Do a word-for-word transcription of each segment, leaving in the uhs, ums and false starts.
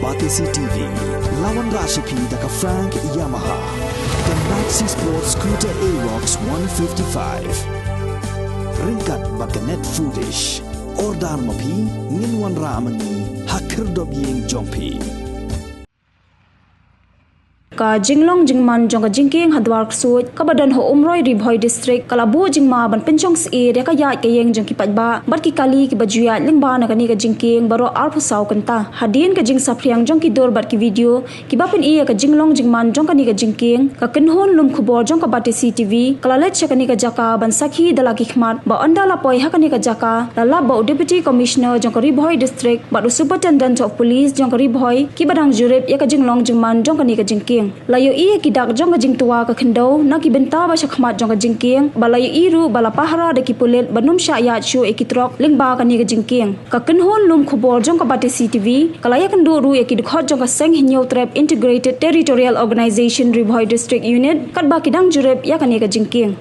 Batesi T V, la wanrah sha phi da ka Frank Yamaha, ka Maxi Sport Scooter Aerox one fifty-five. Ryngkat bad ka Net Foodish. Order ma phi, ngin wanrah ma ngi ha khyrdop ïing jong phi. Ka jinglong jingman jong ka jingkieng ha Dwar Ksuid kaba don ha Umroi, Ri Bhoi District, ka la buh jingma ban pynshong syier ïa ka ïaid ka ïeng jong ki paidbah bad ki kali kiba ju ïaid lyngba na kane ka jingkieng baroh arphew saw kynta. Hadien ka jingsaphriang jong ki dur bad ki video kiba pyni ïa ka jinglong jingman jong kane ka jingkieng, ka kynhun lum khubor jong ka Batesi T V ka la leit sha kane ka jaka ban sakhi da la ki khmat ba ynda la poi ha kane ka jaka la lap ba u Deputy Commissioner jong ka Ri Bhoi District bad u Superintendent of Police jong ka Ri Bhoi kiba dang jurip ïa ka jinglong jingman jong kane ka jingkieng. La ïohi ïa ki dak jong ka jingtwa ka khyndew na ki bynta ba sha khmat jong ka jingkieng, ba la ïohi ruh ba la pahara da ki pulit ban ym shah ïaid shuh ïa ki trok lyngba kane ka jingkieng. Ka kynhun lum khubor jong ka Batesi T V ka la ïakynduh ruh ïa ki dkhot jong ka Seng Hynñiewtrep Integrated Territorial Organization Ri Bhoi District Unit katba ki dang jurip ïa kane ka jingkieng.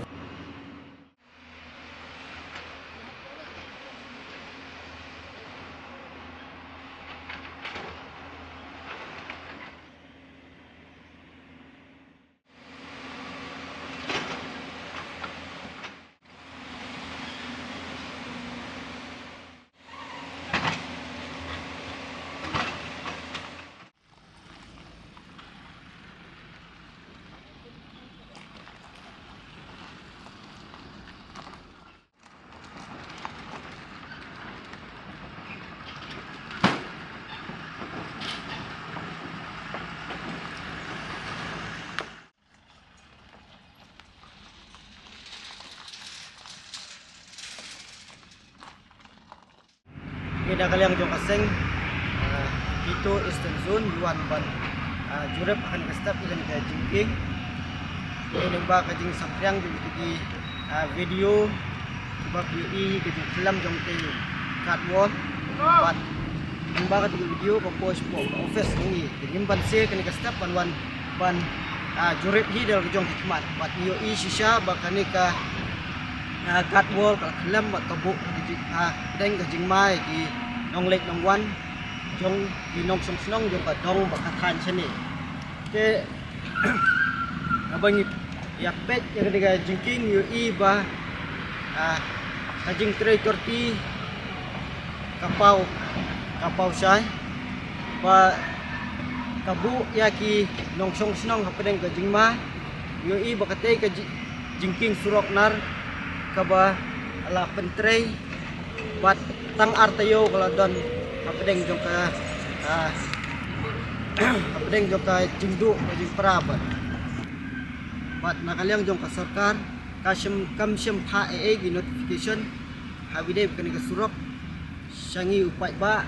Ngi da ka liang jong ka seng, ah, K two Eastern Zone, wan ban, ah, jurip ha kane ka step ïa kane ka jingkieng. Ngi lyngba ka jingsaphriang jong ki, ah, video kiba phi ïohi, ka jingkhlem jong ka guard wall. Bad lyngba ka video ka post po ka office ngi. Ngim ban seh kane ka step ban wan ban, ah, jurip hi da la ka jong ki khmat. Bad ngi ïohi shisha ba kane ka, ah, guard wall ka la khlem bad ka buh ka jing, ah, pdeng ka jingma ïa ki nongleit nongwan jong ki nongshong shnong jong ka dong bad ka thaiñ shane. Te haba ngi ïa peit ïa kane ka jingkieng ngi ïohi ba, ah, ka jingtrei torti ka paw, ka paw shai ba ka buh ïa ki nongshong shnong hapdeng ka jingma. Ngi ïohi ba katei ka ji-, jingkieng surok nar kaba la pyntrei bad tang ar taïew ka la don hapdeng jong ka, ah, hapdeng jong ka jingduh ka jingpra bad, bad na ka liang jong ka sorkar ka shim, kam shim phah ei ei ki notification ha kane ka surok sha ngi u paidbah,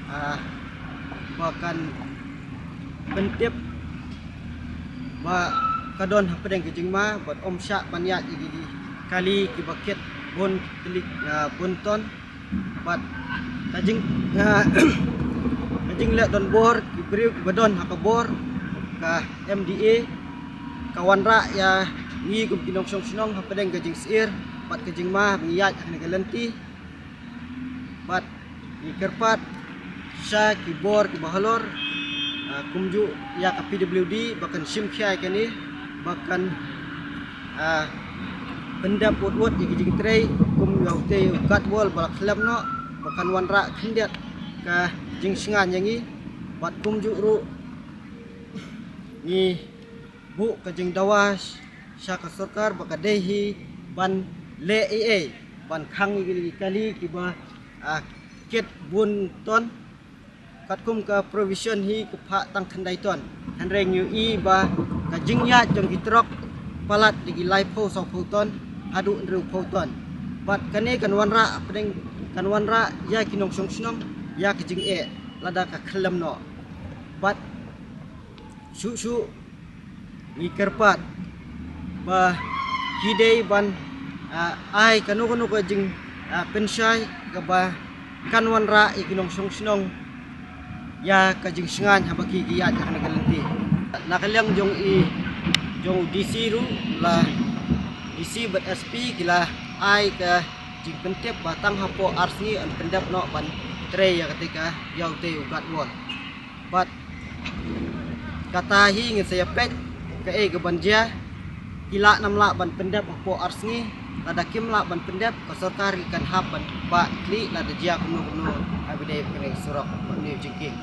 ah, ba kan pyntip ba ka don hapdeng ka jingma bad ym shah ban ïaid ïa ki kali kiba kit bun tylli, ah, bun ton. Bad ka jing, ah, ka jingleh donbor ki briew kiba don ha ka bor ka M D A ka wanrah ïa ngi kum ki nongshong shnong hapdeng ka jingsyier bad ka jingma ba ngi ïaid ha kane ka lynti. Bad ngi kyrpad sha ki bor kiba halor, ah, kumjuh ïa ka P W D ba kan shim khia ïa kane ba kan, ah, pyndep wut wut ïa ki jingtrei kum ïa utei u guard wall ba la khlem noh ba kan wanrah khyndiat ka jingshngaiñ ïa ngi. Bad kumjuh ruh ngi buh ka jingdawa sha ka sorkar ba ka dei hi ban leh ei ei ban khang ïa ki kali kiba, ah, kit bun ton. Katkum ka provision hi ka phah tang khyndai ton. Hynrei ngi ïohi ba ka jingïaid jong ki trok palat da ki laiphew sawphew ton haduh hynriewphew ton. Bad kane kan wanrah hapdeng, kan wanrah ïa ki nongshong shnong ïa ka jingeh lada ka khlem noh. Bad shuh shuh ngi kyrpad ba ki dei ban, ah, ai kano kano ka jing, ah, pynshai kaba kan wanrah ïa ki nongshong shnong ïa ka jingshngaiñ haba ki, ki ïaid ha kane ka lynti. Na ka liang jong i, jong u D C ruh la, D C bad S P ki la ai ka jingpyntip ba tang hapoh ar sngi yn pyndep noh ban trei ïa katei ka, ïa utei u guard wall. Bad kata hi ngin sa ïa peit kaei ka ban jia. Ki lah nam lah ban pyndep hapoh ar sngi. Lada kim lah ban pyndep, ka sorkar ki kan hap ban bah khlieh lada jia kumno kumno ha ba dei kane ka surok bad une u jingkieng.